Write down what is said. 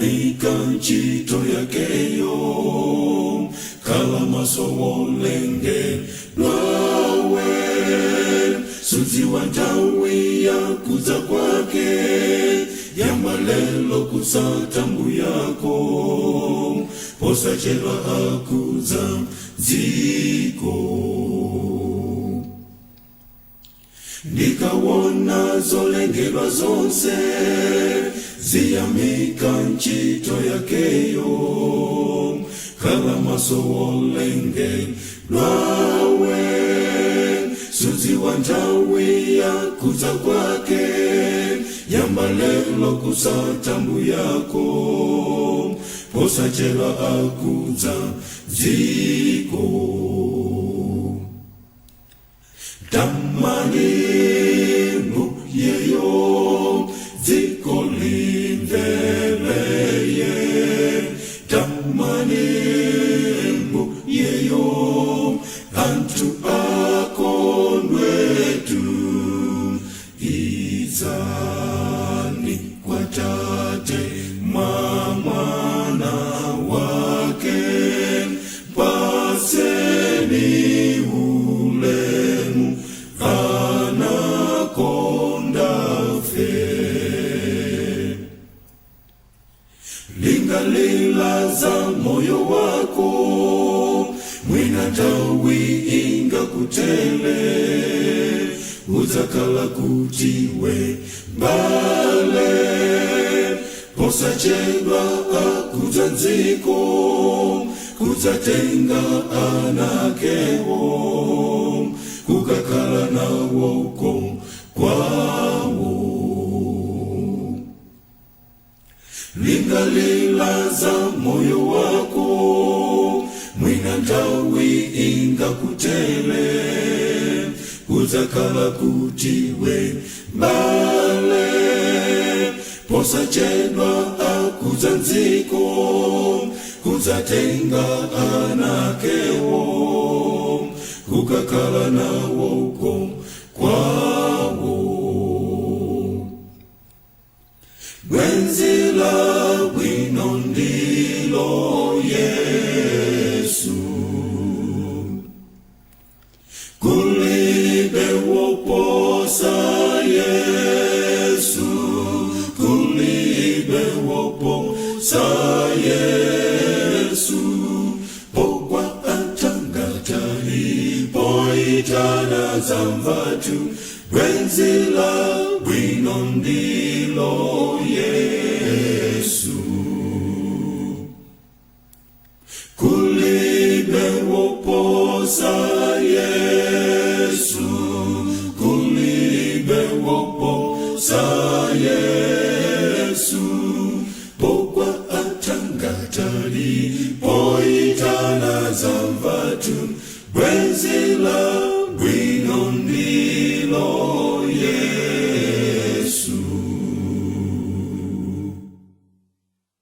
Ziyamika ntchito yakeyo, khala maso wolengedwawe, sudziwa nthawi ya kudza kwake. Yamba lelo kutsata Mbuyako, posachedwa akudza dziko. Ndikawona zolengedwa zonse ziyamika ntchito yakeyo, khala maso wolengedwawe, sudziwa nthawi ya kudza kwake. Yamba lelo kutsata Mbuyako, posachedwa akudza dziko. Tamani Mbuyeyo, dziko limveleye. Tamani Mbuyeyo, anthu akondwetu. Idzani kwa Tate mwa Mwana wake, patseni ulemu, anakonda fe. Lingalila za moyo wako, mwina nthawi ingakutele, udzakhala kutiwe mbale? Posachedwa akudza dziko kudzatenga anakewo, kukakhala nawoko kwawo. Lingalila za moyo wako, mwina nthawi ingakutele, udzakhala kutiwe mbale? Posachedwa akudza dziko kudzatenga anakewo, kukakhala nawoko kwawo. Bwenzi labwino ndilo Yesu, kulibe woposa Yesu, kulibe woposa Yesu. Pogwa athangatali, poitana adzamvatu, bwenzi labwino ndilo Yesu. Kulibe woposa Yesu, kulibe woposa Yesu. Pogwa athangatali.